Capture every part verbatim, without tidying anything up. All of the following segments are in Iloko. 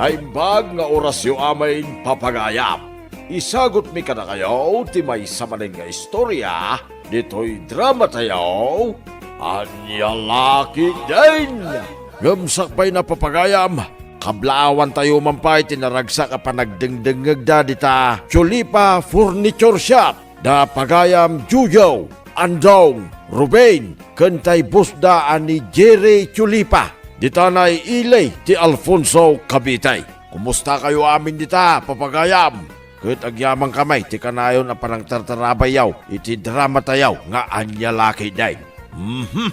Naimbag nga orasyo amin, papagayam. Isagutmi kadakayo ti maysa manen nga istorya ditoy dramatayo, Ania La Ketdin. Ngem sakbayna, papagayam, kablaawantayo man pay ti naragsak a panagdengdengngegda dita Chulipa Furniture Shop. Da pagayam Jojo, Andong, Ruben, ken tay bossda a ni Jerry Chulipa, dita nay ili ti Alfonso, Cavite. Kumustakayo amin dita, papagayam? Ket agyamankami ti kanayon a panangtartarabayyo iti dramatayo nga Ania La Ketdin. Mhm.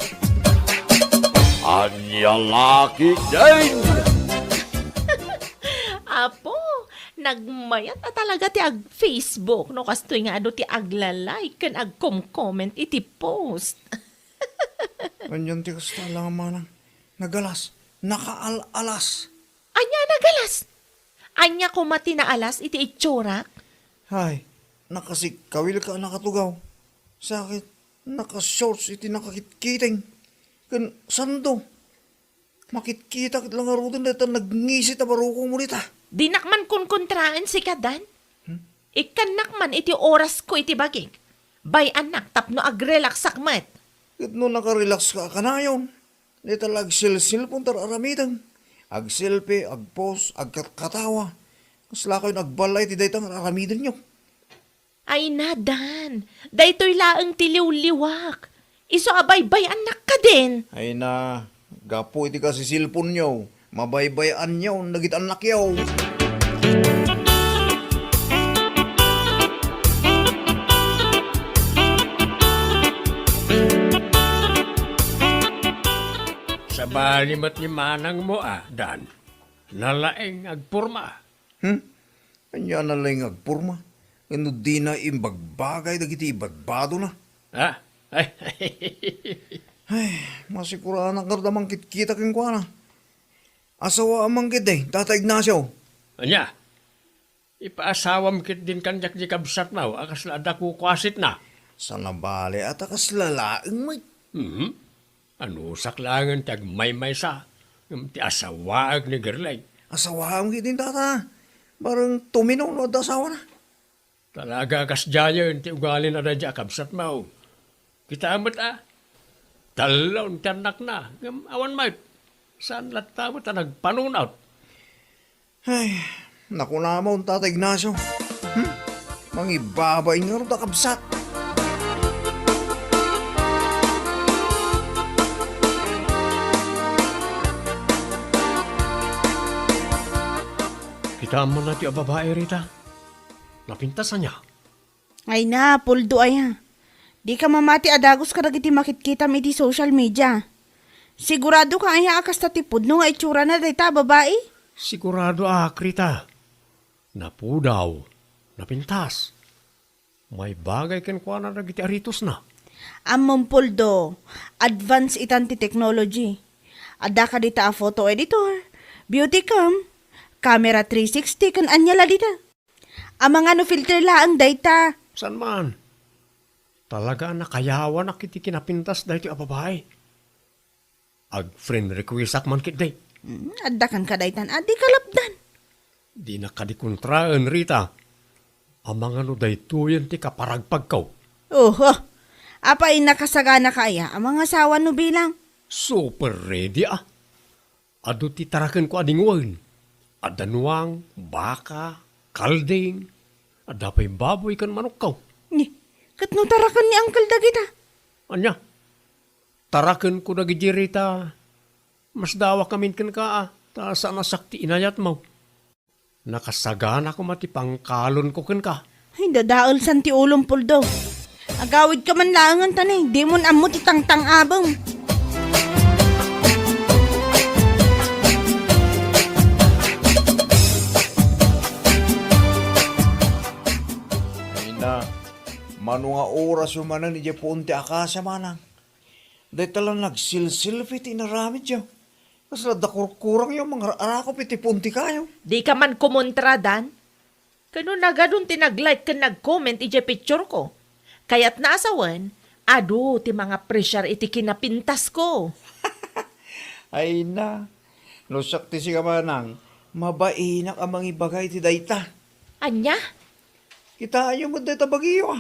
Ania La Ketdin! Apo, nagmayat a talaga ti ag-Facebook no kastoy nga adu ti agla-like ken agkom-comment iti post. Anian ti kasta, Manang? Nagalas, nakaal-alas. Ania a nagalas? Ania koma ti naalas iti itsurak? Hay, nakasikkawil ka a nakatugaw. Sakit, nakashorts iti nakakitkiting. Ken sando, makitkita ket la ngaruden dayta nagngisit a barukongmo dita. Dinak man kunkontraen sika, Dan. Hmm? Ikkannak man iti orasko iti bagik. Bay-annak tapno agrelaksak met. Ket no nakarelax ka a kanayon, dayta la agselselpon ti ar-aramidem. Agselfie, agpost, agkatkatawa. Kaslakayon agballay iti dayta nga ar-aramidenyo. Ay na, Dan, daytoy laeng ti liwliwak. Isu a baybay-annak kadin. Ay na, gapu iti kasiselponyo, mabaybay-anyon dagiti annakyo. Sabali met ni manangmo a, Dan. Nalaing agporma. Hmm? Ania a nalaing agporma? Ngem no dina imbagbagay dagiti ibadbadona? Ah? Ay, Ay, masikuranak ngarud a mangkitkita kenkuana. Asawaam man ketdi, Tata Ignacio. Ania? Ipaasawam ketdin kaniak di kabsatmo a kasla adda kukuasitna. Saan a bale a ta kasla laeng met. Mhm. Anusak laengen ti agmaymaysa, ngem ti asawaek ni Gerlay. Asawaam ketdin, Tata. Bareng tumino no adda asawana. Talaga a kasdiayen ti ugalina daydiay a kabsatmo. Kitaem met a, tallo ti annakna, ngem awan met. Saan latta met a nagpanunot. Ay, nakunamon, Tata Ignacio. Hmm? Mangibabain ngarud a kabsat. Kitaem man daytoy a babai, Rita. Napintas ania? Ay na, Poldo aya. Dika mamati a dagus kadagiti makitkitam iti social media. Sigurado ka aya a kasta ti pudno nga itsurana dayta a babai? Sigurado ak, Rita. Napudaw, napintas. Maibagay kenkuana dagiti aritosna. Ammom, Poldo, advance itan ti technology. Adda kadita a photo editor, beauty cam, camera three sixty, ken ania la dita. Amangan no filter laeng dayta. Saan man? Talaga a nakayawanak iti kinapintas daytoy a babai. Ag-friend requestak man ketdi. Hmm, adda kan kadaytan a di kalapdan. Dinak kadi kontraen, Rita. Amangan no daytoyen ti kaparagpagko. Oho. Apay, nakasagana ka aya a mangasawa no bilang? Super ready a. Adu ti tarakenko a dingwen. Adda nuang, baka, kalding. Adda pay baboy ken manokko. Ni, ket no taraken ni Uncle dagita? Ania? Tarakenko dagidi, Rita. Masdawak ngamin kenka a, ta saan a siak ti inayatmo. Nakasagana koma ti pangkalonko kenka. Ay, dadaelsan ti ulom, Poldo. Agawidka man laengen ta ne, dimon ammo ti tangtang-abem. Ay na, mano nga orasyo manen idiay puon ti akasia, Manang? Dayta la nagsilsilfi ti inaramidyo. Kasla adda kurkurangyo a mangar-arakop iti puon ti kayo. Dika man kumontra, Dan. Ket no nagadun ti nag-like ken nag-comment idiay picture ko, kayatna a sawen, adu ti mangapresiar iti kinapintasko. Ay na, no siak ti sika, Manang, Mabainak a mangibaga iti dayta. Ania? Kitaenyo met dayta bagiyo, a.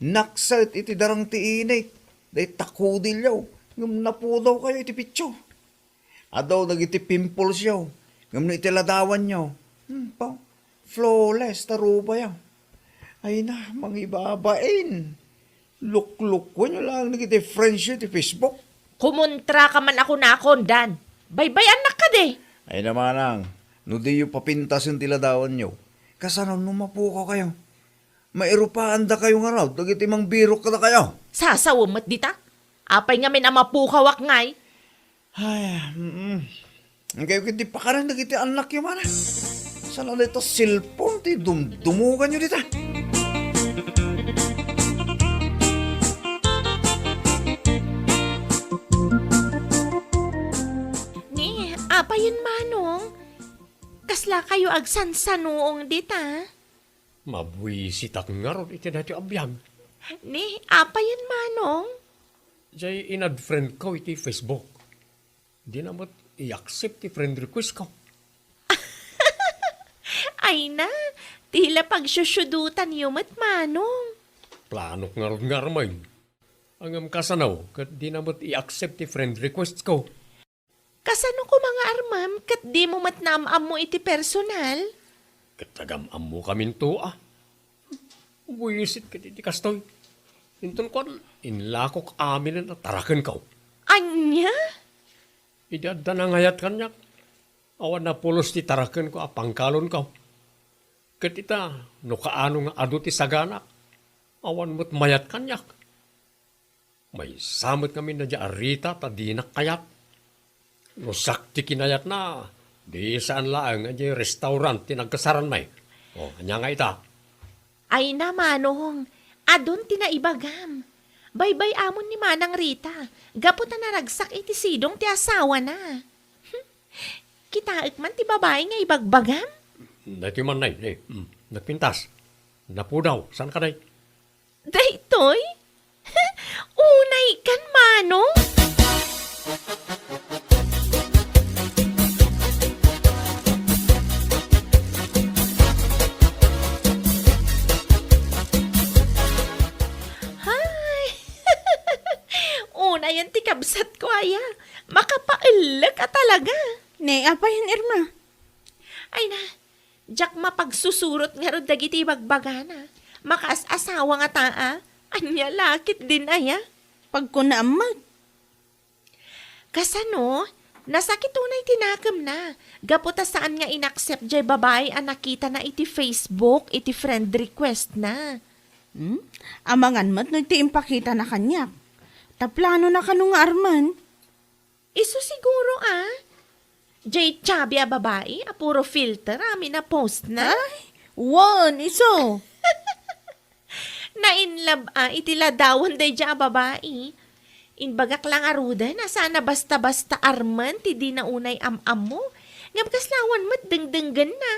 Nakset iti darang ti init, dayta kudilyo, ngem napudawkayo iti picture. Adu dagiti pimplesyo, ngem no iti ladawanyo, hmm, pa, flawless ta rupayo. Ay na, mangibabain. Luklukuenyo laeng dagiti friendsyo iti Facebook. Kumontra ka man a kunakon, Dan. Baybay-annak kadi. Ay na, manang, no diyo papintasen ti ladawanyo, kasano no mapukawkayo? Mairupaandakayo ngarud dagiti mangbirok kadakayo. Sasawem met dita. Apay ngamin a mapukawak ngay? Ay, mm. Inkayyo ketdi pakanen dagiti annakyo, mana. Saan a dayta cellphone ti dumdumuganyo dita? Ni, apayen, Manong? Kaslakayo agsansanuong dita? Mabuisitak ngarud iti daytoy a biag. Ni, apayen, Manong? Jay in-add friend ko iti Facebook. Dina met i-accept ti friend request ko. Ay na, ti la pagsusudutanyo met, Manong. Planok ngarud nga armen. Ngem kasano, ket dina met i-accept ti friend request ko. Kasano koma nga armem ket dimo met naam-ammo iti personal? Ket agam-ammokaminto, a. Buisit ket iti kastoy. Inton kuan, inlakok aminen a tarakenko. Ania? Idi adda nangayat kaniak, awan napulos ti tarakenko a pangkalonko. Ket ita, no kaano nga adu ti saganak, awan met mayat kaniak. Maysa met ngamin daydiay a Rita ta dinak kayat. No siak ti kinayatna, di saan laeng a diay restaurant ti nagkasaranmi. O, ania nga ita? Ay na, Manong, adun ti naibagam. Baybay-amon ni Manang Rita, gapu ta naragsak iti sidong ti asawana. Kitaek man ti babai nga ibagbagam? Daytoy man, nay, nay. Hmm, nagpintas. Napudaw. Saan ka, nay? Daytoy? Unay kan, Manong? Hay! Unayen ti kabsatko aya. Makapaellek a talaga. Ne, apayen, Irma? Ay na, diak mapagsusurot ngarud dagiti ibagbagana. Makaas-asawa ngata a. Ania la ketdin aya? Pagkunaam met. Kasano? Nasakit unay ti nakemna. Gapu ta saan nga in-accept jay babai a nakitana iti Facebook, iti friend request na. Hmm? Amangan met no iti impakitana kaniak. Ta planona kano nga armen. Isu siguro a. Jay chubby a babai a puro filter amin a post na. Ay, wen, isu. Na-in love a iti ladawan daydiay a babai. Imbagak la ngaruden a saan a basta-basta armen ti dina unay am-ammo. Ngem kasla awan met dengdenggenna.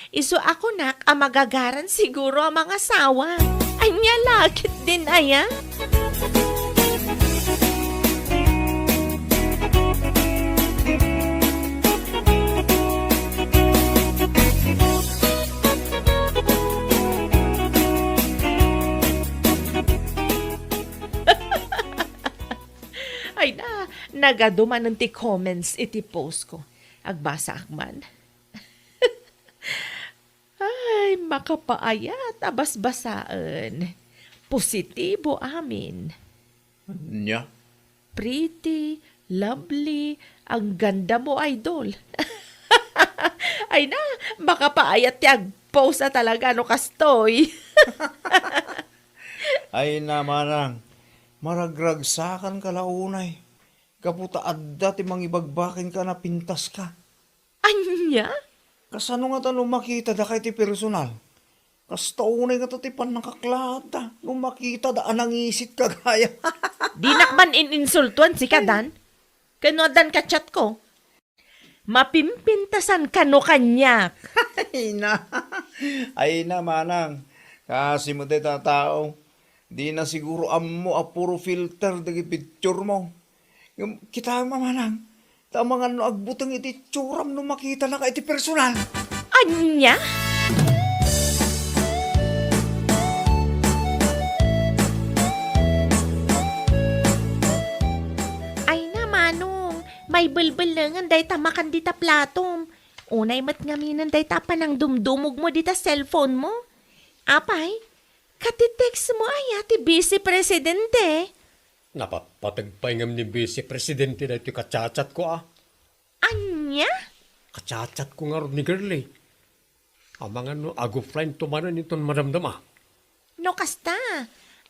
Isu a kunak a magagaran siguro a mangasawa. Ania la ketdin aya? Ay na, nagadu manen ti comments iti post ko. Agbasaak man. Ay, makapaayat a basbasaen. Positibo amin. Ania? Pretty, lovely, ang ganda mo, idol. Ay na, makapaayat ti agpost a talaga no kastoy. Ay na, manang, maragragsakan ka la unay. Gapu ta adda ti mangibagbaken ka a napintas ka. Ania? Kasano ngata no makitada ka iti personal? Kasta unay ngata ti pannakaklaatta no makitada a nangisit ka gayam. Dinak man in-insultuan sika, Dan. Ken no addan ka chat ko. Mapimpintasan kano kaniak. Ay na. Ay na, manang. Kasi mo dayta a tao. Dina siguro ammo a puro filter dagiti picture mo. Ngem, kitaem a, manang. Ta amangan no agbuteng iti itsuram no makitanaka iti personal. Ania? Ay na, Manong, maibelbellengen dayta makan dita platom. Unay met ngaminen dayta a panangdumdumogmo dita cellphone mo. Apay, kati text mo aya ti Vice Presidente? Napatpateg pay ngem ni Vice Presidente daytoy ka-chat-chat ko, a. Ania? Ka-chat-chat ko ngarud ni Girlie. Amangan no ag-offline to manen inton madamdama. No kasta,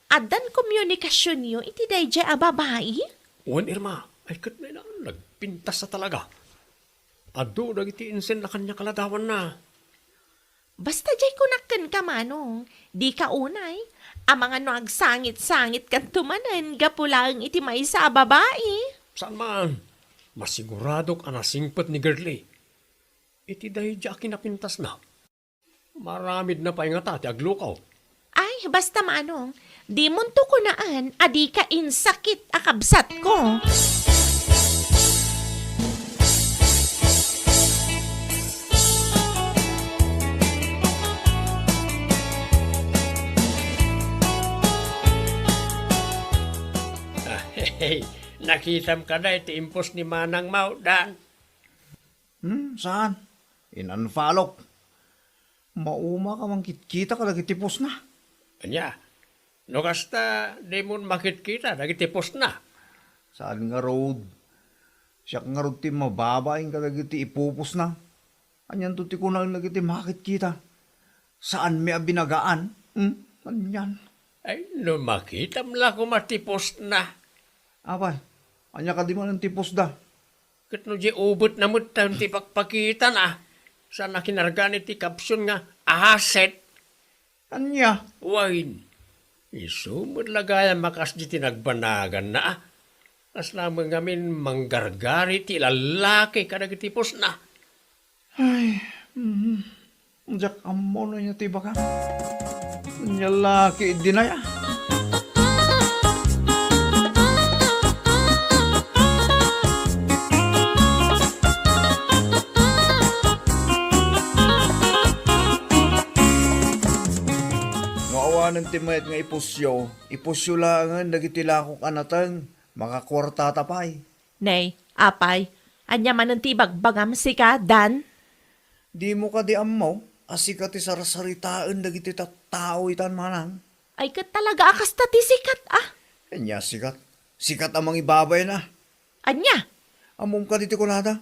addan komunikasionyo iti daydiay a babai? Wen, Irma, ay ket nay na, nagpintas a talaga. Adu dagiti insenna kaniak a ladawanna. Basta diay kunak kenka, Manong, dika unay, amangan no agsangit-sangitkanto manen gapu laeng iti maysa a babai. Saan man, masiguradok a nasingpet ni Girlie. Iti daydiay a kinapintasna, maaramidna pay ngata ti aglukaw. Ay, basta, Manong, dimonto kunaan a dika insakit a kabsatko. Ah, hey, nakitam kada iti impos ni Manang Maudan? Hmm, saan? In-unfollowk. Mauma ka mangkitkita kadagiti postna. Ania? No kasta, dimon makitkita dagiti postna? Saan ngarud? Siak ngarud ti mababain kadagiti ipupostna. Anianto ti kunaen dagiti makitkita? Saanmi a binagaan? Hmm? Anian? Ay, no makitam la koma ti postna. Apay, ania kadi manen ti postda? Ket no di ubetna metten ti pakpakitana, saan a kinargan iti caption nga asset. Ania? Wen, isu met la gayam a kasdi ti nagbanaganna, a. Kasla met ngamin manggargari ti lallaki kadagiti postna. Ay, mm, diak ammo no ania ti ibagam. Ania la ketdin aya? No awanen ti mayat nga ipusyo, ipusyo laengen dagiti lakok a nateng, makakuartata pay. Nay, apay, ania manen ti ibagbagam sika, Dan? Dimo kadi ammo a sika ti sarsaritaen dagiti tattao itan, manang? Ay, ket talaga a kasta ti sikat, a? Ania sikat? Sikat a mangibabain, a. Ania? Ammom kadi ti kunada?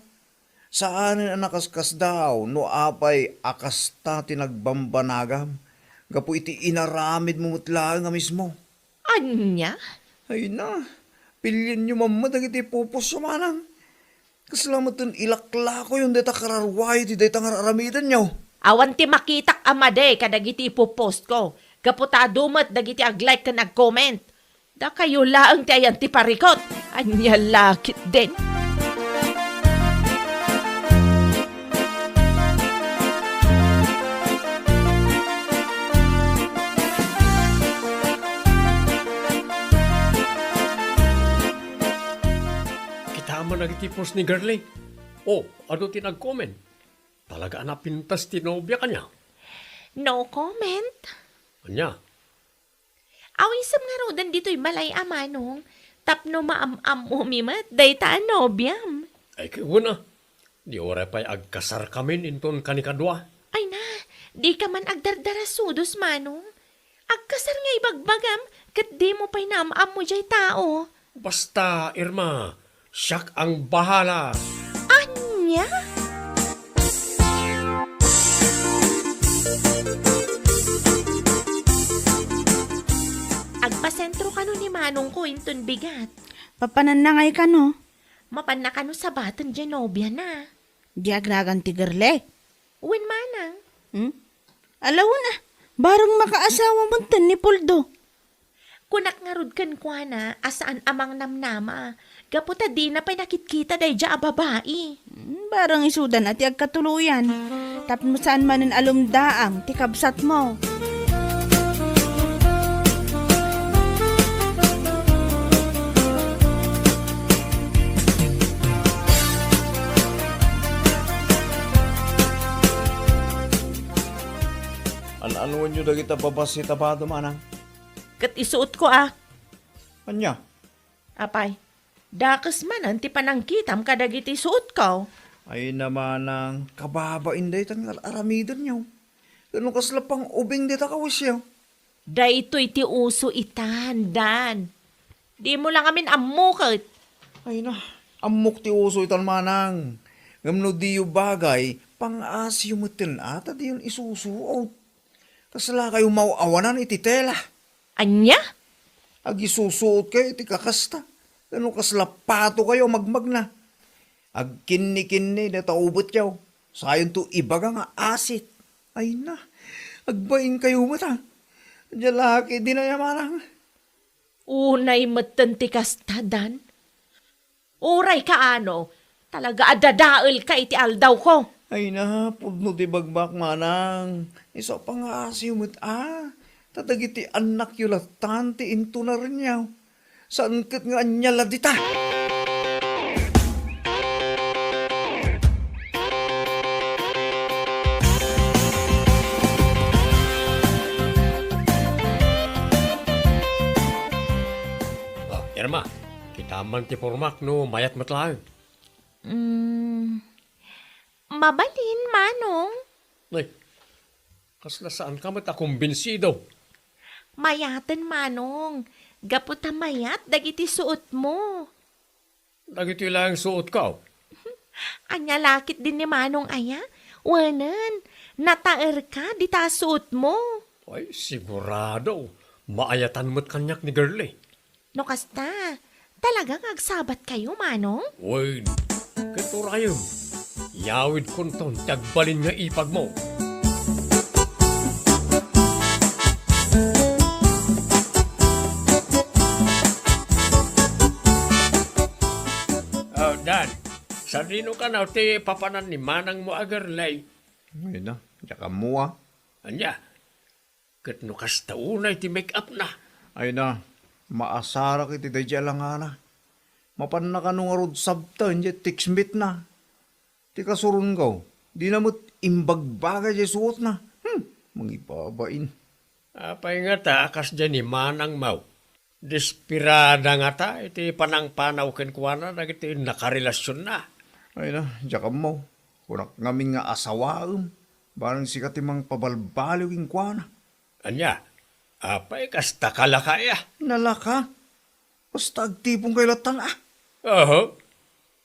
Saanen a nakaskasdaaw no apay a kasta ti nagbambanagam gapu iti inaramidmo met laeng a mismo. Ania? Ay na, pilienyo man met dagiti pupusyo, manang. Kasla metten ilaklakoyon dayta kararuayo ti dayta nga ar-aramidenyo. Awan ti makitak a madi kadagiti ipupostko, gapu ta adu met dagiti ag-like ken ag-comment. Dakayo laeng ti ayan ti parikut. Ania la ketdin? Kitam man dagiti post ni Girlie. O, adu ti nag-comment. Talaga a napintas ti nobia kaniak. No comment. Ania? Awisem ngaruden ditoy balay a, manong, tapno maam-ammomi met dayta a nobiam. Ay, ket wen a, di uray pay agkasarkamin inton kanikadua. Ay na, dika man agdardarasudos, manong. Agkasar nga ibagbagam, ket dimo pay naam-ammo diay tao. Basta, Irma, siak ang bahala. Ania? Agpasentro kano ni manongko inton bigat. Papananna ngay kano? Mapanna kano sabaten diay nobiana. Di agragan ti Girlie? Wen manang. Hmm? Ala wen a, bareng makaasawa metten ni Poldo. Kunak ngarud kenkuana a saan a mangnamnama, gapu ta dina pay nakitkita daydiay a babai. Hmm, bareng isudan a ti agkatuloyan. Tapno saan manen a lumdaang ti kabsatmo. Ania dagita babassit a bado, manang? Ket isuotko a. Ania? Apay, dakes manen ti panangkitam kadagiti suotko. Ay na, manang, kababain daytan nga ar-aramidenyo. Ket no kasla pang-ubing dita kawisyo. Daytoy ti uso itan, Dan. Dimo la ngamin ammo ket. Ay na, ammok ti uso itan, manang. Ngem no diyo bagay, pang-asiyo metten a ta diyon isusuot. Kasla kayo maw-awanan iti tela? Ania? Agisusuot kayo iti kakasta. Ken no kasla pato kayo a magmagna. Agkinnikinni dayta ubetyo. Sayonto ibaga nga asit. Ay na, agbain kayo met a. Dia la ketdin aya, manang. Unay metten ti kasta, Dan. Uray kaano, talaga a dadaelka iti aldawko. Ay na, pudno ti bagbak, manang. Isu a pangngasiyo met a. Ta dagiti annakyo lattan ti intunarenyo. Saan ket nga ania la dita? Ah, Irma, kitam man ti pormak no mayat met laeng. Mm, mabalin, Manong. Ay, kasla saanka met a kumbinsido? Mayaten, Manong. Gapu ta mayat dagiti suotmo. Dagitoy laeng suotko. Ania la ketdin ni Manong aya? Wenen, nataerka dita a suotmo. Ay, sigurado. Maayatan met kaniak ni Girlie. No kasta, talaga nga agsabatkayo, Manong? Wen, ket urayem, yawidkonton ti agbalin nga ipagmo. Oh, Dan, sadino kano ti papanan ni manangmo a Girlie? Ay na, diak ammo a. Ania? Ket no kasta unay ti make-up na. Ay na, maasarak iti daydiay a langana. Mapanna kano ngarud sabten diay text meet na. Ti kasurongko, dina met imbagbaga diay suotna. Hmm, mangibabain. Apay ngata a kasdiay ni manangmo? Desperada ngata iti panangpanaw kenkuana dagiti nakarelasionna. Ay na, diak ammo. Kunak ngamin nga asawaem, barang sika ti mangpabalbaliw kenkuana. Ania? Apay, kasta ka laka aya? Nalaka? Basta agtipon kayo lattan a. Oho.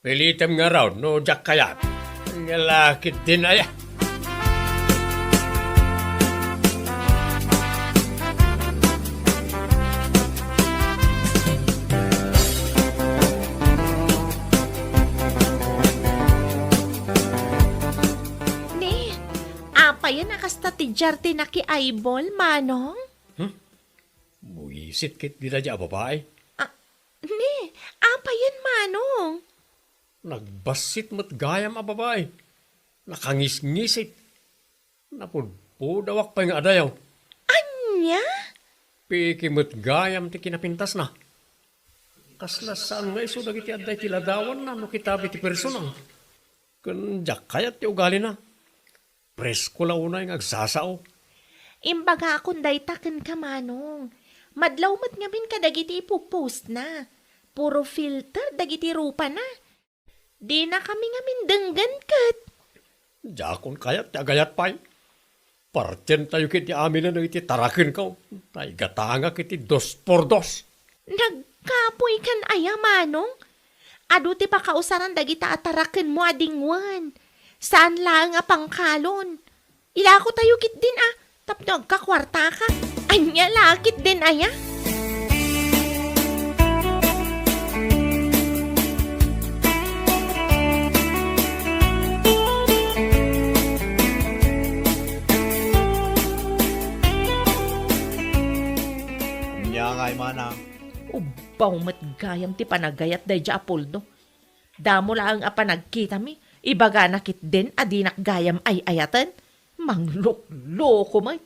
Pilitem ngarud no diak kayat. Ania la ketdin aya? Ni, apayen a kasta ti diar ti naki-eyeball, Manong? Hmm? Buisit ketdi daydiay a babai? Ah, ni, apayen, Manong? Nagbassit met gayam a babai. Nakangisngisit. Napudpudawak pay nga adayo. Ania? Peke met gayam ti kinapintasna. Kasla saan nga isu dagiti adda iti ladawanna no kitam iti personal. Ken diak kayat ti ugalina. Presko la unay nga agsasao. Imbagakon dayta kenka, Manong. Madlaw met ngamin kadagiti ipu-postna. Puro filter dagiti rupana. Dinakami ngamin denggen ket. Diakon kayat ti agayat pay. Partientayo ketdi aminen dagiti tarakenko. Ta igatangak iti dos por dos. Nagkapuy kan aya, Manong? Adu ti pakausaran dagita a tarakenmo a dingwen. Saan laeng a pangkalon. Ilakotayo ketdin a, tapno agkakuartaka. Ania la ketdin aya? Ania ngay, manang? Ubbaw met gayam ti panagayat daydiay a puldo. Damo laeng a panagkitami, ibagana ketdin a dinak gayam ay-ayaten. Manglukloko met.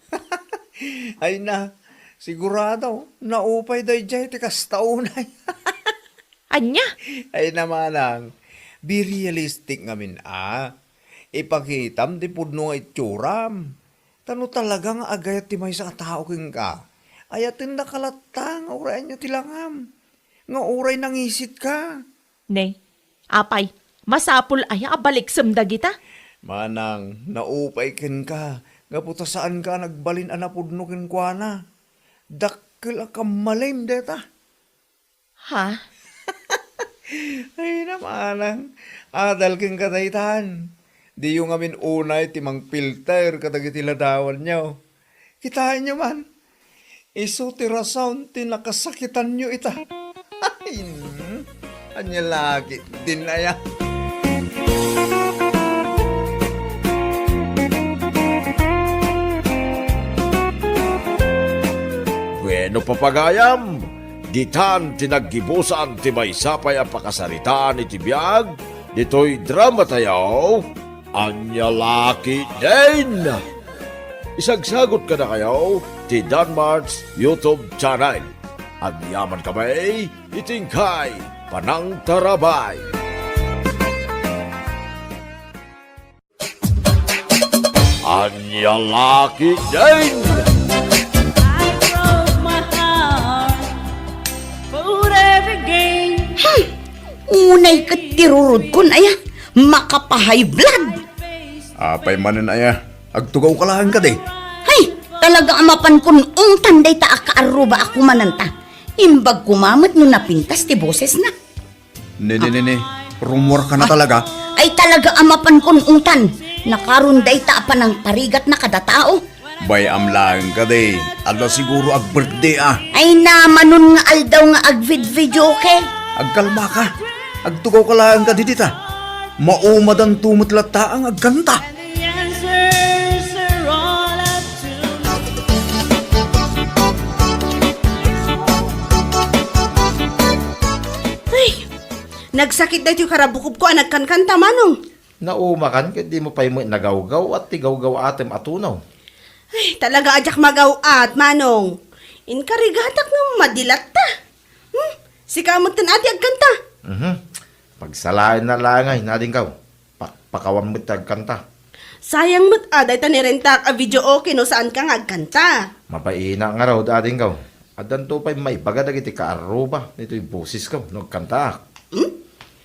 Ay na, sigurado, naupay daydiay ti kasta unay. Ania? Ay na, manang, be realistic ngamin a. Ipakitam ti pudno nga itsuram. Ta no talaga nga agayat ti maysa a tao kenka, ayatennaka latta nga uray ania ti langam, nga uray nangisitka. Ne, apay, masapul aya a baliksem dagita? Manang, naupay kenka, gapu ta saanka a nagbalin a napudno kenkuana. Dakkel a kammalem dayta. Ha? Ay, namanang, adal kenka daytan. Diyo ngamin unay ti mangpilter kadagiti ladawanyo. Kitaenyo man, isu ti rason ti nakasakitanyo ita. Ay, ania la ketdin aya? Bueno, papagayam, ditan ti naggibusan ti maysa pay a pakasaritaan iti biag ditoy drama tayo, Ania la ketdin? Isagsagot kadakayo ti Danmart's YouTube channel. Agyaman kami iti inkay panangtarabay. Ania la ketdin? I broke my heart for every game. Hmm. Unay ket ti rurodkon, aya. Makapa-high blood. Apay manen, aya? Agtugawka laeng kadi? Hay, talaga a mapankon ungtan dayta a kaarruba a kumananta. Imbag koma met no napintas ti bosesna. Ne, ne, ne, ne. Rummuarka na talaga? Ay, talaga a mapankon ungtan. Nakaron dayta a panangparigatna kada tao. Bay-am laeng kadi. Adda siguro ag-birthday a. Ay, namanon nga aldaw nga agvidvideoke. Agkalmaka. Agtugawka laeng kadi dita. Maumadanto met latta nga agkanta. The answers are all up to me. Ay, nagsakit daytoy karabukobko a nagkankanta, Manong. Naumakan ket dimo pay met nagawgaw-at ti gawgaw-atem a tunaw. Ay, talaga a diak magaw-at, Manong. Inkarigatak nga madilatta. Hmm? Sika metten a ti agkanta. Mhm. Pagsalaenna laeng ay, nadingkaw. Pakpakawan met ti agkanta. Sayang met a dayta ni rentak a videoke no saanka nga agkanta. Mabaina ngarud, adingkaw. Addanto pay maibaga dagiti kaarruba ditoy bosesko no agkantaak. Hmm?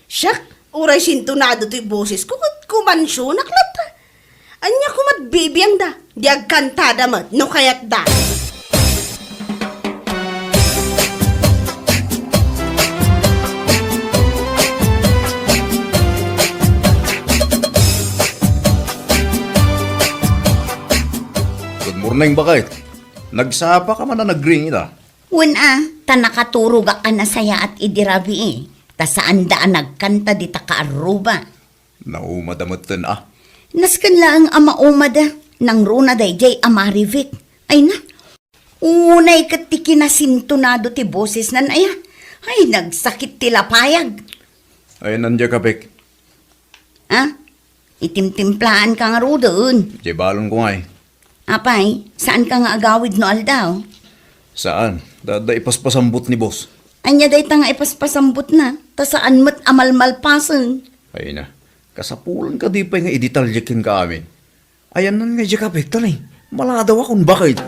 Siak, uray sintonado toy bosesko ket kumansionak latta. Ania koma't bibiangda? Di agkantada met no kayatda. Good morning, baket. Nagsapaka man a nagring ita? Wen a, ta nakaturogak a nasayaat idi rabii, ta saanda a nagkanta dita kaarruba. Naumada metten a. Nasken laeng a maumada, nangruna daydiay a Marivic. Ay na, unay ket ti kinasintonado ti bosesnan aya. Ay, nagsakit ti lapayag. Ay, nandiay ka, Pek. Ah, itimtimplaanka ngaruden. Diay balonko ngay. Apay, saanka nga agawid no aldaw? Saan. Da, da ipaspasambot ni boss. Ania dayta nga ipaspasambotna? Ta saan met a malmalpasen. Ay na, kasapulan kadi pay nga idetalye kenka amin. Ayanna nga diay ka, Pek, ta ni, maladawakon baket.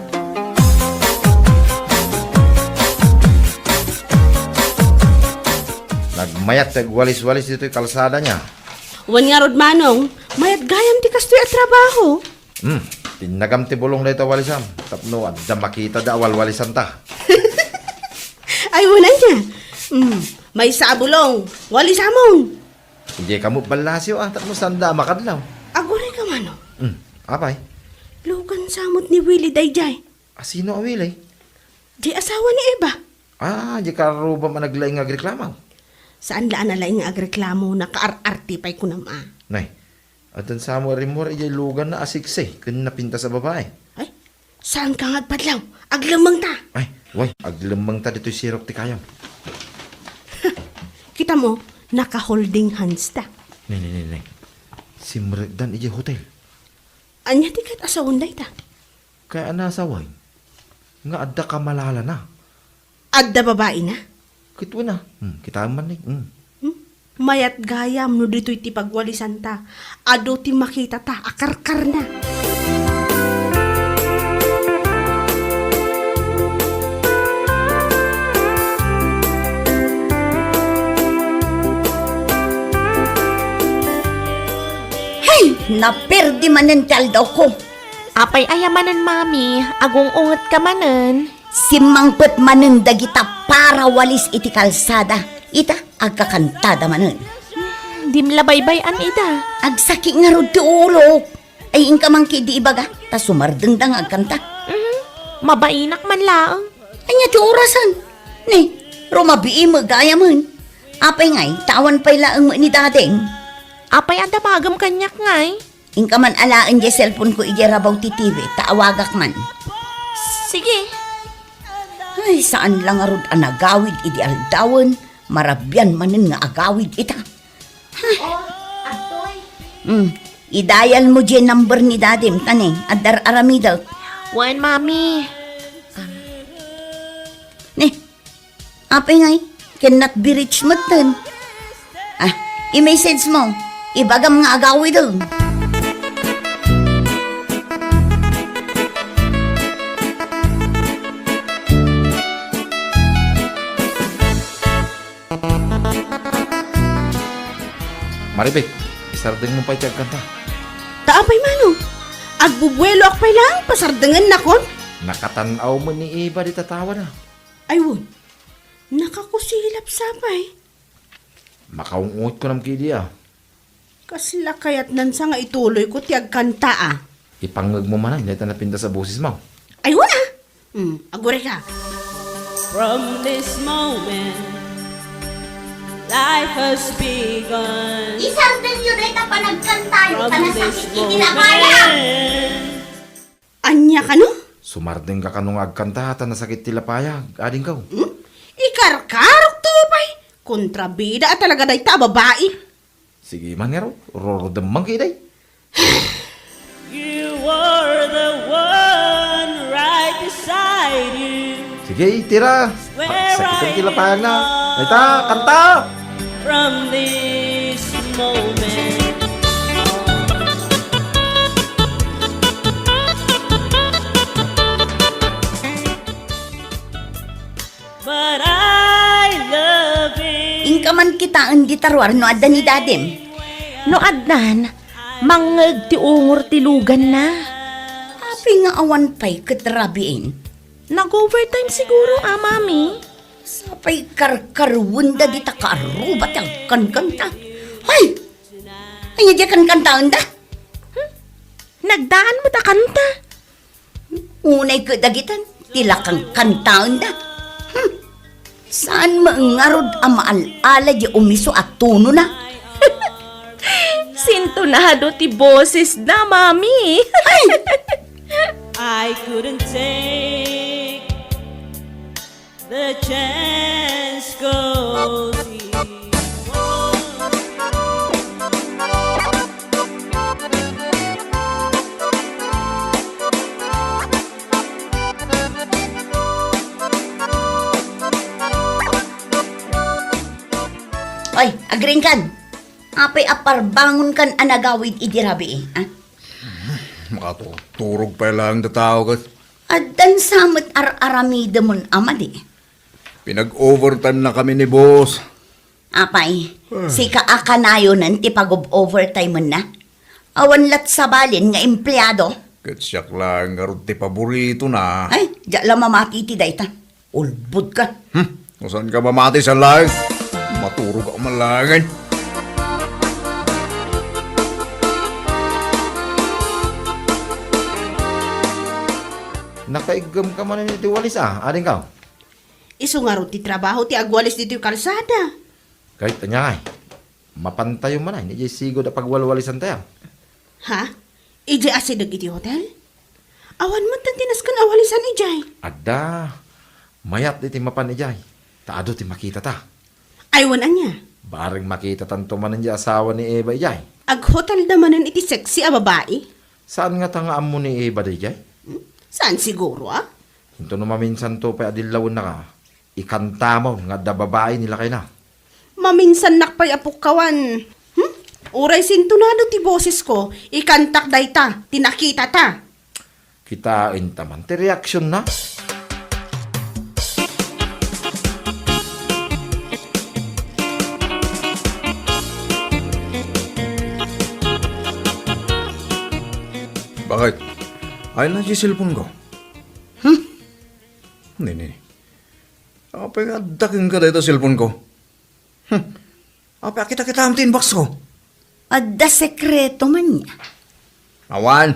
Nagmayat ti agwalis-walis ditoy kalsada nia. Wen ngarud, Manong, mayat gayam ti kastoy a trabaho. Hmm, pinnagam ti bulong dayta walisam tapno adda makitada a walwalisanta. Ay, wen ania. Hmm, maysa a bulong, walisamon. Idiay kamo ballasiw a, tapno sanda a makadlaw. Aguray ka, Manong. Hmm, apay? Lugan sa met ni Willie daydiay. A, sino a Willie? Di asawa ni Eva. Ah, di karubam a naglaing nga agreklamo. Saan la a nalaing nga agreklamo, nakaar-arte pay kunam a. Nay, addan sa mo a rimmuar idiay luganna a siksi ken napintas a babae. Ay, Saanka nga agpadlaw? Aglemmengta! Ay, way, aglemmengta ditoy sirok ti kayam. Kita mo, naka-holding hands ta. Ne, ne, ne, ne. Simrekdan idiay hotel. Ania ti ket asawen dayta? Kaya a nasaway nga adda kamalalana. Adda babaina? Ket wen a. Hmm, kitaem man ni. Hmm. Hmm? Mayat gayam no ditoy ti pagwalisanta. Adu ti makitata a karkarna. Naperdi manen ti aldawko. Apay aya manen, Mami? Agung-ungetka manen. Simmangpet manen dagita parawalis iti kalsada. Ita, agkakantada manen. Dim la baybay-an ida. Agsaki ngarud ti ulok. Ay, inka man ketdi ibaga, ta sumardengda nga agkanta. Mhm. Mabainak man laeng. Ania ti orasen? Ni, rumabii met gayamen. Apay ngay, ta awan pay laeng met ni Dadem. Apay a damagem kaniak ngay? Inka man alaen diay cellphone ko idiay rabaw ti T V, ta awagak man. Sige. Ay, saan la ngarud a nagawid idi aldawen, marabian manen nga agawid ita. Oh, adtoy. Hmm, idayal mo diay number ni Dadem, ta ne, adda ar-aramidek. Wen, Mami. Ne, apay ngay, cannot be reached metten. Ah, i-message mo. Ibagam nga agawiden. Maribek, isardengmo pay ti agkanta. Ta apay mano? Agbubueloak pay laeng, pasardengennakon? Nakatan-aw met ni Eva dita tawana. Ay, wen. Nakakusilap sa pay. Makaung-ungotko ngem ketdi a. Kasla kayatnan sa nga ituloyko ti agkanta a. Ipangngegmo manen dayta napintas a bosesmo. Ay, wen a. Hmm, agurayka. From this moment, life has begun. Isardengyo dayta panagkantayo, ta nasakit iti lapayag. Ania kano? Sumardengka kano nga agkanta ta nasakit ti lapayag, adingko. Hmm? Ikarkarokto pay. Kontrabida a talaga dayta a babai. Sige man ngarud, rurudem man ketdi. You are the one right beside you. Sige, itira. Sakit ti lapayagna. Dayta, kanta! From this moment on. But I love it. Inka man kitaen dita ruar no adda ni Dadem. No addan, mangngeg ti ungor ti luganna. Apay nga awan pay ket rabiin? Nag-overtime siguro, a, Mami. Sapay karkarwenda dita kaaruba ti agkankanta. Hay! Ania diay kankantaenda? Hmm? Nagdaan met a kanta. Unay ket dagitan, ti la kankantaenda. Hmm. Saan met ngarud a maal-ala diay umiso a tonona? Sintonado ti bosesna, Mami. Ay! I couldn't take the chance 'cause he won't. Oy, agriingkan! Apay a parbangonkan a nagawid idi rabii, a? Makaturog-turog pay laeng ti tao ket. Addan sa met ar-aramidemon a madi. Pinag-overtime na kami ni boss. Apay, ah, sika a kanayonen ti pag-overtime na? Awan la't sabali nga empleado? Ket siak laeng ngarud ti paboritona. Ay, diak la mamati iti dayta. Ulbodka. Hmm, no saanka mamati, saan laeng? Maturogak man laengen. Nakaiggemka manen iti walis, a, adingko? Isu ngarud ti trabaho ti agwalis ditoy kalsada. Ket ania ngay, mapantayo manen idiay sigud a pagwalwalisantayo. Ha? Idiay asideg iti hotel? Awan met ti nasken a walisan idiay. Adda. Mayat iti mapan idiay. Ta adu ti makitata. Ay, wen ania? Bareng makitatanto manen diay asawa ni Eva idiay. Aghotelda manen iti sexy a babai? Saan ngata nga ammo ni Eva daydiay? Hmm? Saan siguro, a? Intono maminsanto pay a dillawennaka, ikantamon nga adda babai ni lakayna. Maminsannak pay a pukkawan. Hmm? Uray sintonado ti bosesko, ikantak dayta, ti nakitata. Kitaenta man ti reaksionna. Ay, ay na di cellphone ko. Hmm? Nini. Apay nga adda kenka dayta cellphone ko? Hmm. Apay a kita-kitaem ti inbox ko? Adda sekreto man niya. Awan.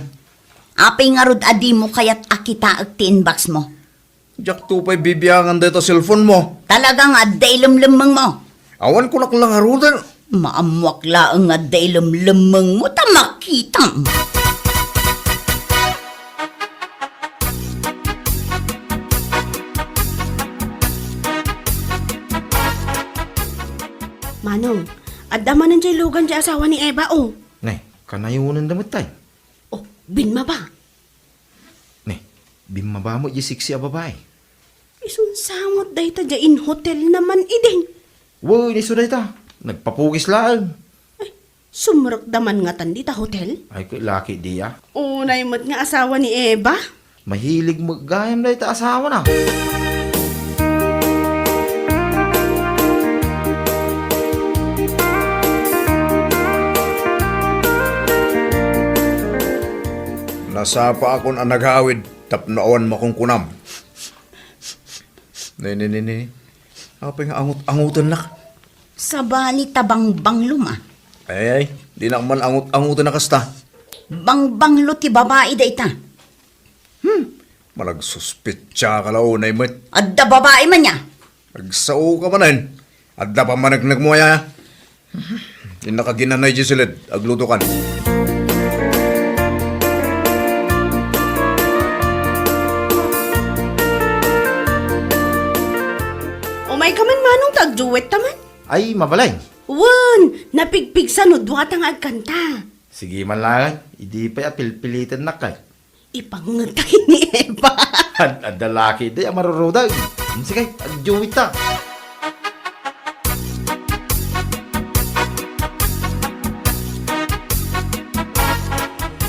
Apay ngarud a dimo kayat a kitaek ti inbox mo? Diak to pay bibiangan dayta cellphone mo. Talaga nga adda ilemlemmeng mo. Awan kunak la ngaruden. Maammoak laeng nga adda ilemlemmeng mo ta makitam. Manong, adda manen diay lugan diay asawa ni Eva, o. Ne, kanayonenda met tay. O, bimmaba. Ne, bimmaba met diay sexy a babai. Isunsa met dayta diay in hotel naman idi. Wen, isu dayta. Nagpapugis laeng. Ay, sumrekda man ngatan dita hotel? Ay, ket laki diay. Unay met nga asawa ni Eva? Mahilig met gayam dayta asawana. Nasapaakon a nagawid tapno awan makunkunam. Ne, ne, ne, ne. Apay nga angut-angutennak? Sabali ta bangbanglo, ma. Ay, ay, dinak man angut-angutan a kasta. Bangbanglo ti babai dayta. Hmm, managsuspetsa ka la unay met. Adda babai man ya. Agsao ka manen. Adda pammaneknek mo aya. Innak a ginanay diay siled, aglutokan. Umayka man, manong, ta agduet ta man. Ay, mabalay. Wen, napigpigsa no duata nga agkanta. Sige man laeng, idi pay a pilpilitennak kay. Ipangngeta ni Eva. Ad-, adda laki di a marurudog. Hmm, sige, agduet ta.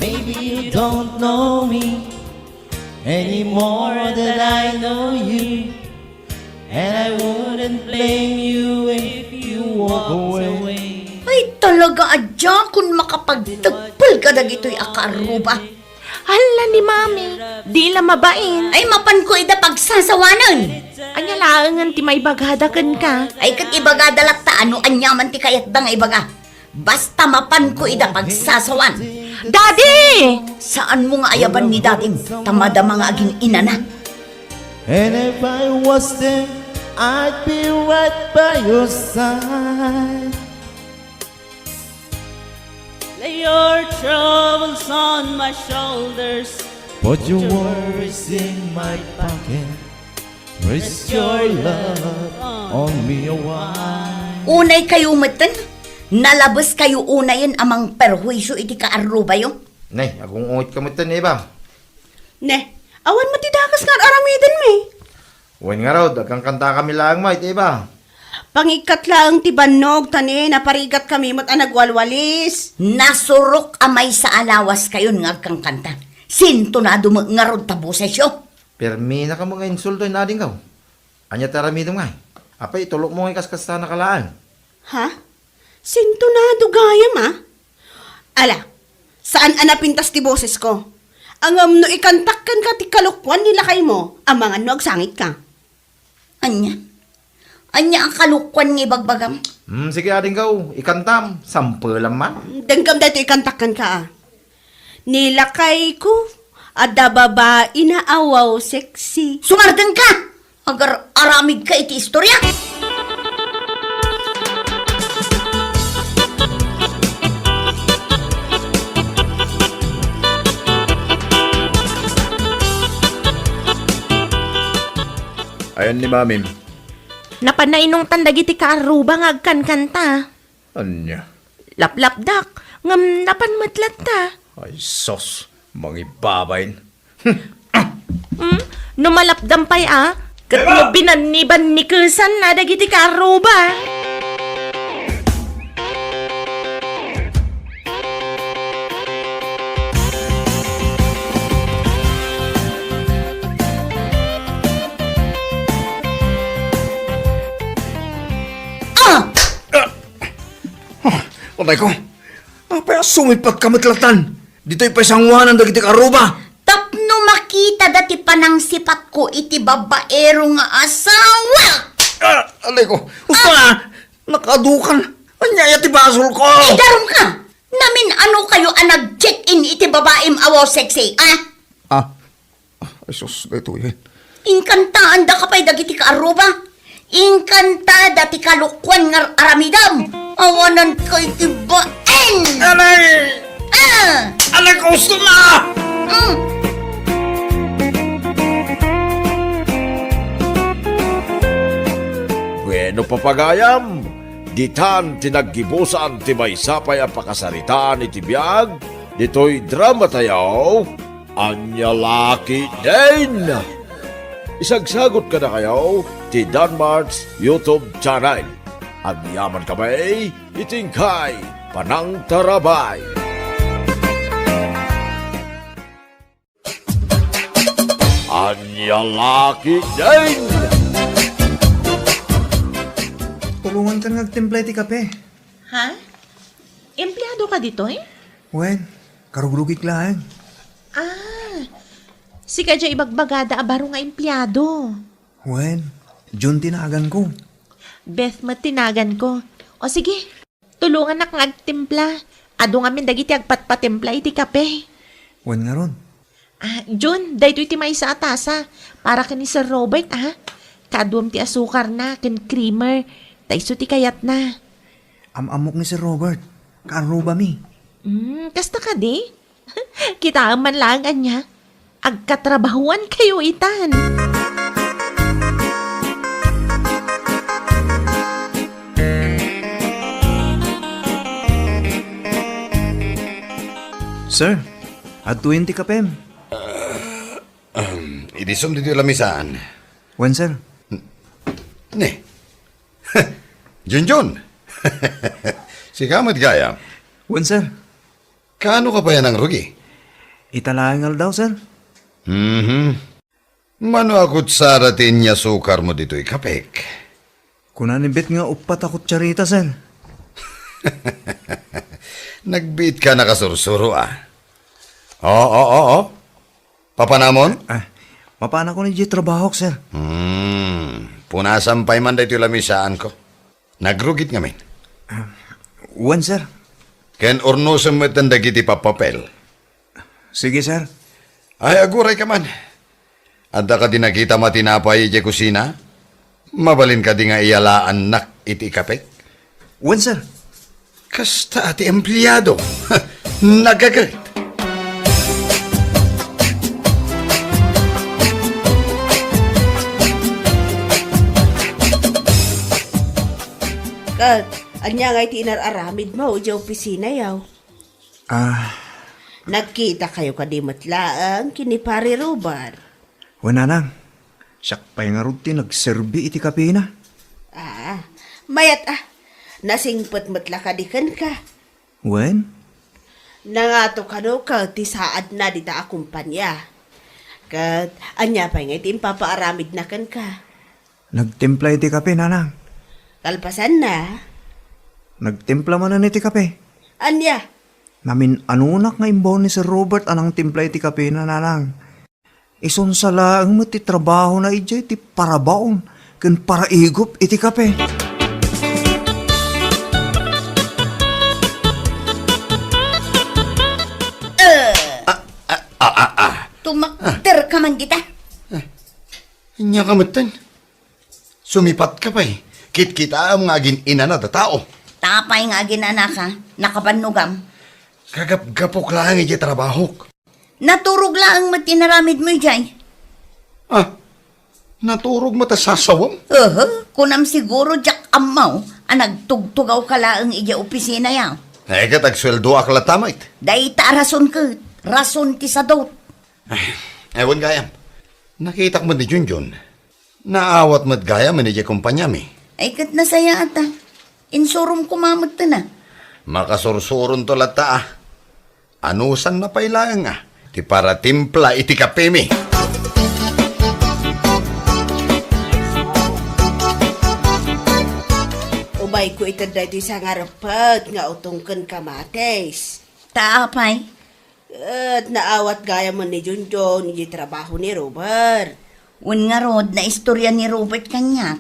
Maybe you don't know me any more than I know you. And I wouldn't blame you if you walked away. Ay, talaga, adda kun makapagtagpel kadagitoy a kaarruba. Hala ni Mami, di la mabain. Ay, mapanko ida pagsasawanen. Ania laengen ti maibagada kenka? Ay, ket ibagada latta no aniaman ti kayatda nga ibaga. Basta mapanko ida pagsasawan. Daddy! Saanmo nga ayaban ni dadim, ta madama nga agin-inana. And if I was there, I'd be right by your side. Lay your troubles on my shoulders. Put your worries in my pocket. Rest your love on me a while. Unay kayo metten, nalabes kayo unayen a mangperhuisyo iti kaarrubayo. Ne, agung-ungit ka metten, Eva. Ne, awan met ti dakes nga ar-aramiden mi. Wen ngarud, agkankanta kami laeng met, Eva. Pangikkat laeng ti bannog, ta ne, naparigat kami met a nagwalwalis. Nasurok a maysa a lawas kayon nga agkankanta. Sintonado met ngarud ta bosesyo. Permi na kamo nga insulto, inadingko. Ania ti aramidem ngay? Apay, itulokmo ngay kaskasana ka laeng. Ha? Sintonado gayam, a? Ala, saan a napintas ti bosesko. Ngem no ikantak kenka ti kalokuan ni lakaymo, amangan no agsangitka. Ania? Ania a kalokuan nga ibagbagam? Hmm, sige, adingko, ikantam, sampelam man. Denggem daytoy ikantak kenka, a. Ni lakayko, adda babaina a wow sexy. Sumardengka! Agar-aramidka iti istorya. Ayan ni Mamim. Napan nainungtan dagiti kaarruba nga agkankanta. Ania? Laplapdak, ngem napan met latta. Ay, sus, mangibabain. Hmm? No malapdam pay a, ket no binannibannikesan na dagiti kaarruba. Ah! Ah! Patay ko. Apay a sumipat ka met latan? Ditoy pay sanguanan dagiti kaarruba. Tapno makitada ti panangsipatko iti babaero nga asawa. Ah, alay ko. Usto, ah! Nakadukan. Ania aya ti basolko? Idarum ka! Namin-ano kayo a nag-check-in iti babaem a wow sexy, ah? Ah, Ay, sus, daytoy. Inkantaanda ka pay dagiti kaarruba. Inkantada ti kalokuan nga aramidam. Awanan kay ti baen. Alay! Ah! Alay, gusto na! Mm. Bueno, papagayam, ditan ti naggibusan ti maysa pay a pakasaritaan iti biag ditoy drama tayo. Ania la ketdin? Isagsagot kadakayo ti Danmart's YouTube channel. Agyaman kami iti inkay panangtarabay. Ania la ketdin? Tulongankan nga agtimpla iti kape. Ha? Empleado ka ditoy? Wen, karugrugik laeng. Ah, sika diay ibagbagada a baro nga empleado. Wen, Jun ti naganko. Beth met ti naganko. O sige, tulongannak nga agtimpla. Adu ngamin dagiti agpatpatimpla iti kape. Wen ngarud. Ah, Jun, daytoy ti maysa a tasa. Para ken ni Sir Robert, ah. Kaaduem ti asukarna ken creamer. Ta isu ti kayatna. Am-ammok ni Sir Robert. Kaarrubami. Hmm, kasta kadi? Kitaem man laeng ania. Agkatrabahuan kayo itan. Sir, adtoyen ti kapem. Ahem, idi sum ditoy lamisaan. Wen, sir. Ne. Junjun. Sika met gayam. Wen, sir. Kaano ka pay a nangrugi? Ita laeng aldaw, sir. Mhm. Mano a kutsara ti inyasukarmo ditoy kapek? Kuna ni Bet nga uppat a kutsarita, sir. Nagbiit ka nakasursuro, ah. Oo, oo, oo. Papanamon? Ah, mapanakon idiay trabahok, sir. Hmm, punasam pay man daytoy lamisaanko. Nagrugit ngamin. Ah, wen, sir. Ken urnosem metten dagiti pappapel. Sige, sir. Ay, aguray ka man. Adda kadi nakitam a tinapay idiay kusina? Mabalin kadi nga iyalaannak iti ikapek? Wen, sir. Kasta a ti empleado. Nagaget. Ket, ania ngay ti inar-aramidmo idiay opisina, yaw? Ah. Nagkita kayo kadi met laeng ken ni Pare Robert? Wen, nanang. Siak pay ngarud ti nagserbi iti kapena. Ah, mayat a. Nasingpet met la kadi kenka? Wen? Nangato kano ket ti saadna dita a kompania. Ket ania pay ngay ti impapaaramidna kenka? Nagtimpla iti kape, nanang. Kalpasanna? Nagtimpla manen iti kape. Ania? Namin-anonak nga imbaon ni Sir Robert a nangtimpla iti kapena, nanang. Isunsa laeng met ti trabahona idiay ti parabaon ken paraigup iti kape. Eh, Ah, ah, ah, ah, ah. Tumakder ka man dita. Ania ka metten? Sumipat ka pay. Kitkitaem nga agin-inana ta tao. Apay nga agin-anaka, nakabannogam. Kagapgapok laeng idiay trabahok. Naturog laeng met ti inaramidmo idiay. Ah, naturog met a sasawem? Aha, kunam siguro diak ammo a nagtugtugaw ka laeng idiay opisina, yaw. Ay, ket agsueldoak latta met. Dayta a rason ket, rason ti sadot. Ay, ay, wen gayam. Nakitak met ni Junjun. Naawat met gayam idiay kompaniami. Ay, ket nasayaat a. Insurom koma metten a. Makasursuronto latta a. Anusanna pay laeng a ti paratimpla iti kapemi. Umayko ited daytoy sangarepet nga utong ken kamatis. Ta apay? Ket naawat gayam ni Junjun iti trabaho ni Robert. Wen ngarud, naistorya ni Robert kaniak.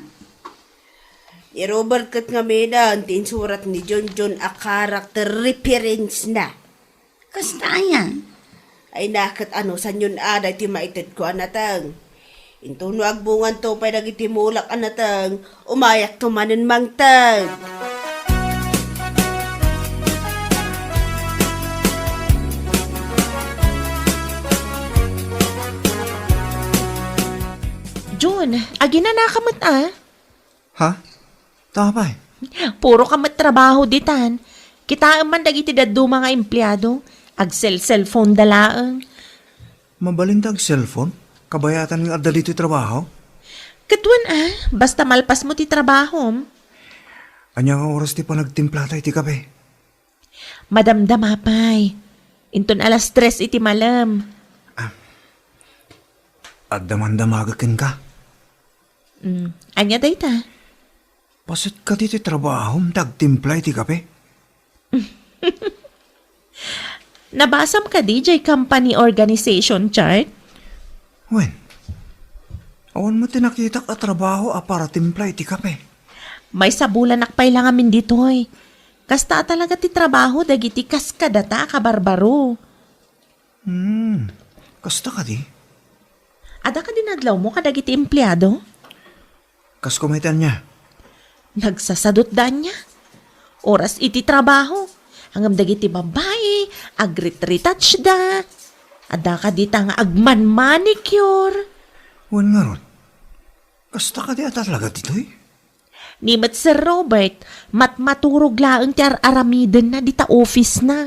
Ni Robert ket ngamin ti insurat ni Junjun a character reference na. Kasta aya? Ay, naket anusanyon a daytoy maitedko a nateng. Intono agbunganto pay dagiti mulak a nateng, umayakto manen mangted. Jun, aginanaka met a? Ha? Apay? Puro ka met trabaho ditan. Kitaem man dagiti dadduma nga empleado. Agsel-cellphone da laeng. Mabalin ta ag-cellphone? Kabayatan nga adda ditoy trabaho? Ket wen a, basta malpasmo ti trabahom. Ania nga oras ti panagtimplata iti kape? Madamdama pay. Inton alas tres iti malem. Ah. Adda man damaga kenka? Mm, ania dayta? Paset kadi ti trabahom ta agtimpla iti kape? Nabasam kadi jay company organization chart? Wen, awan met ti nakitak a trabaho a para timpla iti kape. Maysa bulanak pay la ngamin ditoy. Kasta a talaga ti trabaho dagiti kas kadata a kabarbaro. Hmm, kasta kadi? Adda kadi nadlawmo kadagiti empleado? Kas kumayta ania? Nagsasadutda ania? Oras iti trabaho. Ngem dagiti babbai, agrit-retouchda. Adda kadita nga agman-manicure. Wen ngarud, kasta kadi a talaga ditoy? Ni met Sir Robert, matmaturog laeng ti ar-aramidenna dita office-na.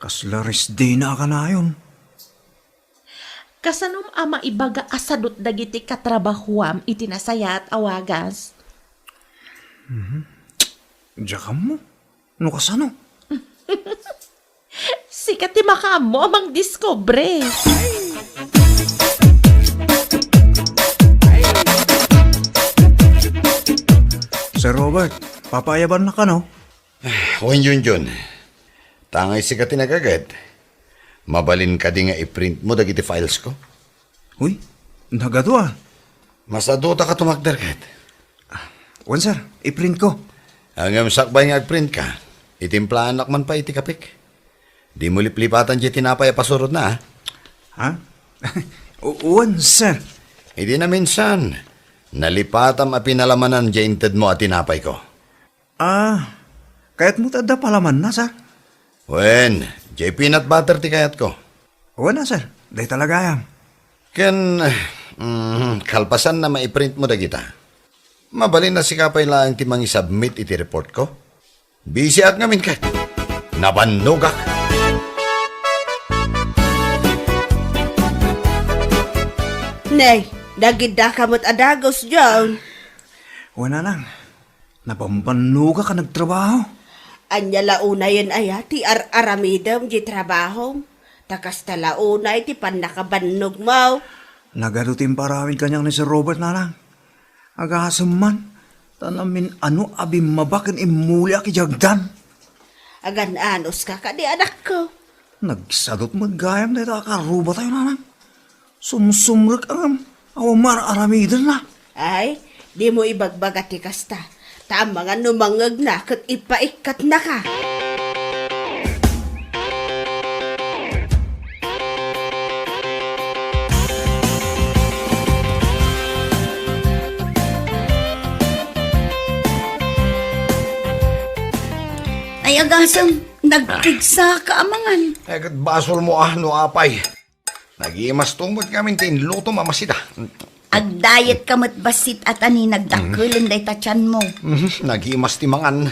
Kasla rest day-na a kanayon. Kasanom a maibaga a sadut dagiti katrabahuam iti nasayaat a wagas? Mhm. Diak ammo. No kasano? Sika ti makaammo a mangdiskubre. Sir Robert, papaayabannaka, no? Wen, Junjun. Ta ngay sika ti nagaget. Mabalin kadi nga i-print mo dagiti files ko? Uy, nagadu a. Masadutaka tumakder ket. Wen, sir, i-print ko. Ngem sakbay nga agprint ka, itimplaanak man pay iti kapek. Dimo liplipatan diay tinapay a pasurotna, a? Ha? U-, wen, sir. Idi naminsan, nalipatam a pinalamanan diay intedmo a tinapay ko. Ah, kayatmo ti adda palamanna, sir? Wen, diay peanut butter ti kayatko. Wen a, sir. Dayta la gayam. Ken, mm, kalpasanna, maiprint mo dagita. Mabalin a sika pay laeng ti mangisubmit iti report ko. Busy ak ngamin ket. Nabannogak. Nay, nagidda ka met a dagus, John. Wen a, nang. Nabambannogak a nagtrabaho. Ania la unayen aya ti ar-aramidem di trabahom? Ta kasta la unay ti pannakabannogmo. Nagadu ti impaaramid kaniak ni Sir Robert, nanang. Agasem man, ta namin-ano a bimmaba ken immuliak idiay agdan. Agan-anuska kadi, anakko? Nagsadut met gayam dayta a karubatayo, nanang. Sumsumrek a ngem, awan mar-aramidenna. Ay, dimo ibagbaga ti kasta. Ta amangan no mangngegna ket ipaikkatnaka. Ay, agasem, nagpigsa ka amangan. Ay, ket basolmo a, no apay. Nagimasto met ngamin ti inlutom a masida. Agdiet ka met bassit a ta ni nagdakkelen dayta tianmo. Mhm, nagimas ti mangan.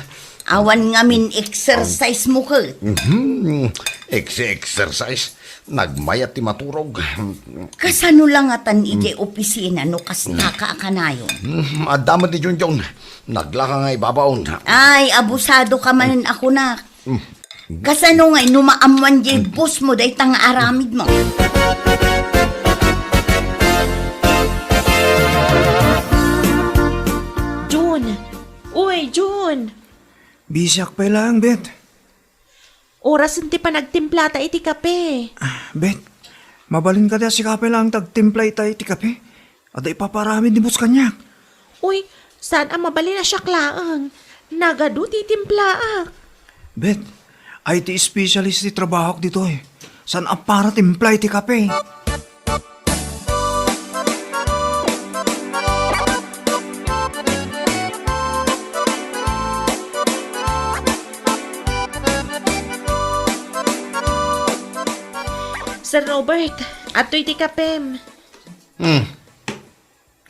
Awan ngamin exercise mo ket. Mhm, ex-, exercise. Nagmayat ti maturog. Kasano la ngatan idiay opisina no kasta ka a kanayon? Mhm, adda met ni Junjun. Naglaka nga ibabaon. Ay, abusado ka manen a kunak. Kasano ngay no maammoan diay boss mo dayta nga aramid mo? Jun! Uy, Jun! Busyak pay laeng, Bet. Orasen ti panagtimplata iti kape. Ah, Bet, mabalin kadi a sika pay laeng ti agtimpla ita iti kape? Adda ipaparamid ni boss kaniak. Uy, saan a mabalin a siak laeng. Nagadu ti timplaak. Bet, I T specialist ti trabahok ditoy. Saan a para timpla iti kape? Sir Robert, adtoy ti kapem. Hmm.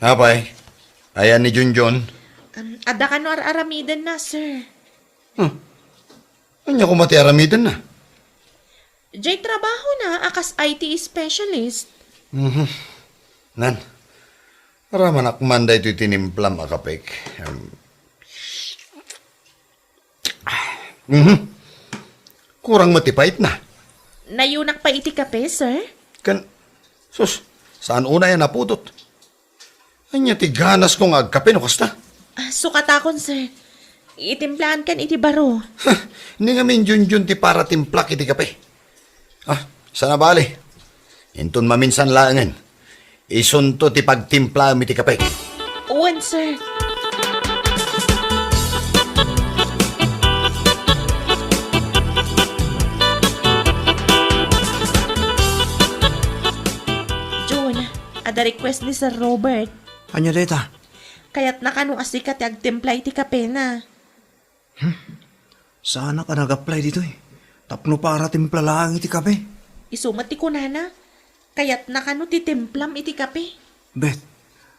Apay, ayan ni Junjun? Um, adda kano ar-aramidenna, sir. Hmm. Ania koma ti aramidenna? Jay trabahona a kas I T specialist. Mhm. Nan, aramanak man daytoy tinimplam a kapek. Em. Mhm. Kurang met ti paitna. Nayunak pay iti kape, sir? Ken, sus, saan unay a napudot? Ania ti ganasko nga agkape no kasta? Ah, sukatakon, sir. Itimplaankan iti baro. Ha, ni ngamin Junjun ti para timplak iti kape. Ah, sana bali. Inton maminsan laengen, isunto ti pagtimplaem iti kape. Wen, sir. Jun, adda request ni Sir Robert. Ania dayta? Kayatna kano a sika ti agtimpla iti kapena. Hmm? Saanak a nag-apply ditoy tapno para timpla laeng iti kape. Isu met ti kunana, kayatna kano ti timplam iti kape. Bet,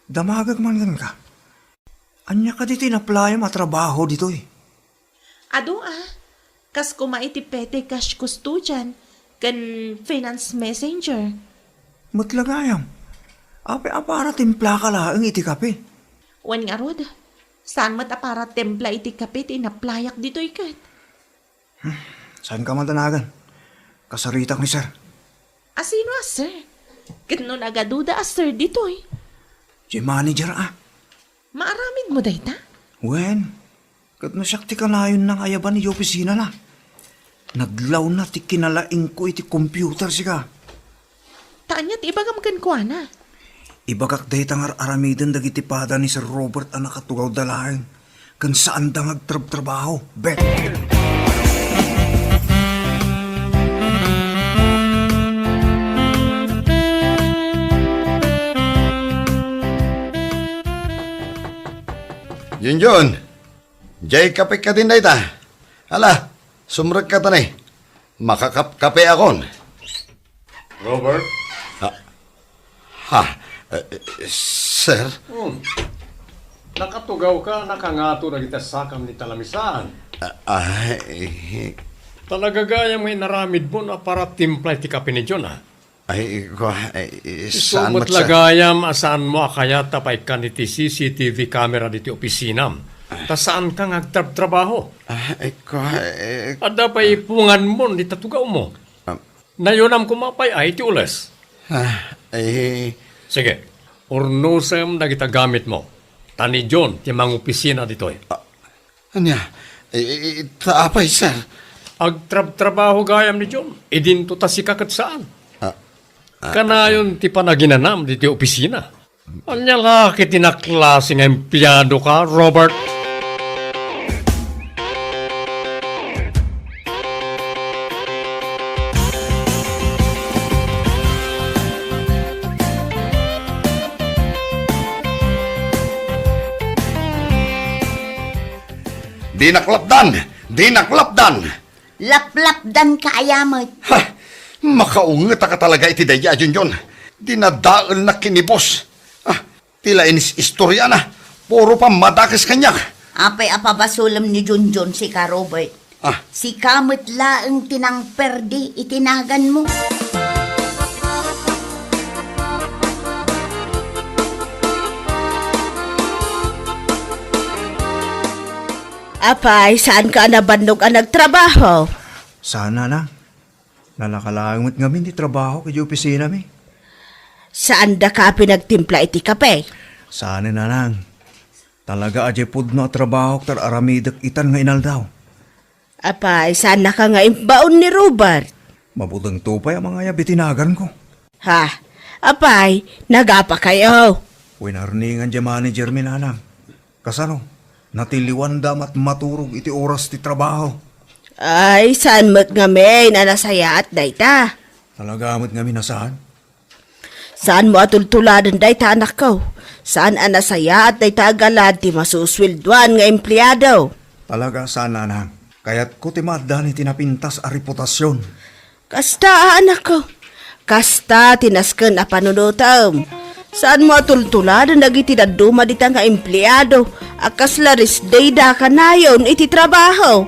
damagek man kenka. Ania kadi ti inaplayam a trabaho ditoy? Adu a, kas koma iti petty cash custodian ken finance messenger. Met la gayam, apay a para timplaka laeng iti kape? Wen ngarud, saan met a para timpla iti kape ti inaplayak ditoy ket. Hmm, saanka man danagan. Kasaritak ni sir. Asino a sir? Ket no nagaduda a sir ditoy? Diay manager a. Maaramid mo dayta? Wen, ket no siak ti kanayonna nga ayaban idiay opisina na. Nadlawna ti kinalaingko iti computer sika. Ta ania ti ibagam kenkuana? Ibagak dayta nga ar-aramiden dagiti pada ni Sir Robert a nakatugawda laeng ken saanda nga agtrabtrabaho. Bet! Junjun, diay kapek kadin dayta. Ala, sumrekka ta ni. Makakapkapeakon. Robert? Ha? Ha? Eh, eh, sir? Hmm. Nakatugawka, nakangato dagiti sakam ni talamisan. Ah, ah, eh. Talaga gayam nga inaramidmo no para timpla iti kape ni John, ha? Ay, kua, ay, eh, isu saan met la gayam a saanmo a kayat a paikkan iti C C T V camera diti opisinam. Ta saanka nga agtrabtrabaho. Ah, ay, kua, eh, adda pay ipunganmon dita tugawmo. Ah. Nayunam koma pay a iti ules. Ah, eh. Sige, urnosem dagita gamitmo. Ta ni John ti mangopisina ditoy. Ah, ania? Eh, eh, ta apay, sir? Agtrabtrabaho gayam ni John. Idinto ta sika ket saan. Ah, ah, kanayon ti panaginanam diti opisina. Ania la ket ti naklase nga empleado ka, Robert? Dinak lapdan! Dinak lapdan! Laplapdanka aya met. Ha! Makaungetaka talaga iti daydi a Junjun. Dinadaelnak ken ni boss. Ah, ti la inis-istoriana. Puro pammadakes kaniak. Apay a pabasolem ni Junjun sika, Robert? Ah. Sika met laeng ti nangperdi iti naganmo. Apay, saanka a nabannog a nagtrabaho? Saan, nanang. Nalaka laeng met ngamin ti trabahok idiay opisinami. Saandaka a pinagtimpla iti kape? Saan, nanang. Talaga a diay pudno a trabahok ti ar-aramidek itan nga inaldaw. Apay, saannaka nga imbaon ni Robert? Mabutengto pay a mangayab iti naganko. Ha? Apay, nagapakayo? Winarningan diay manager mi, nanang. Kasano? Natiliwanda met maturog iti oras ti trabaho. Ay, saan met ngamin a nasayaat dayta? Talaga met ngamin a saan? Saanmo a tultuladen dayta, anakko. Saan a nasayaat dayta a galad ti masusweldoan nga empleado. Talaga saan, nanang. Kayatko ti maaddan iti napintas a reputasion. Kasta, anakko. Kasta ti nasken a panunotem. Saanmo a tultuladen dagiti dadduma dita nga empleado a kasla rest day da kanayon iti trabaho.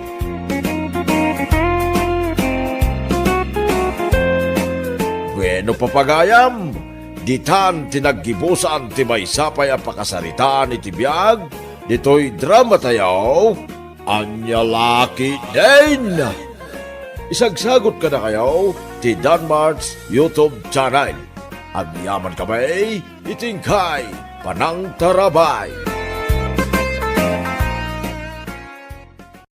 Bueno, papagayam, ditan ti naggibusan ti maysa pay a pakasaritaan iti biag ditoy dramatayo, Ania La Ketdin. Isagsagot kadakayo ti Danmart's YouTube channel. Agyamankami iti inkay panangtarabay.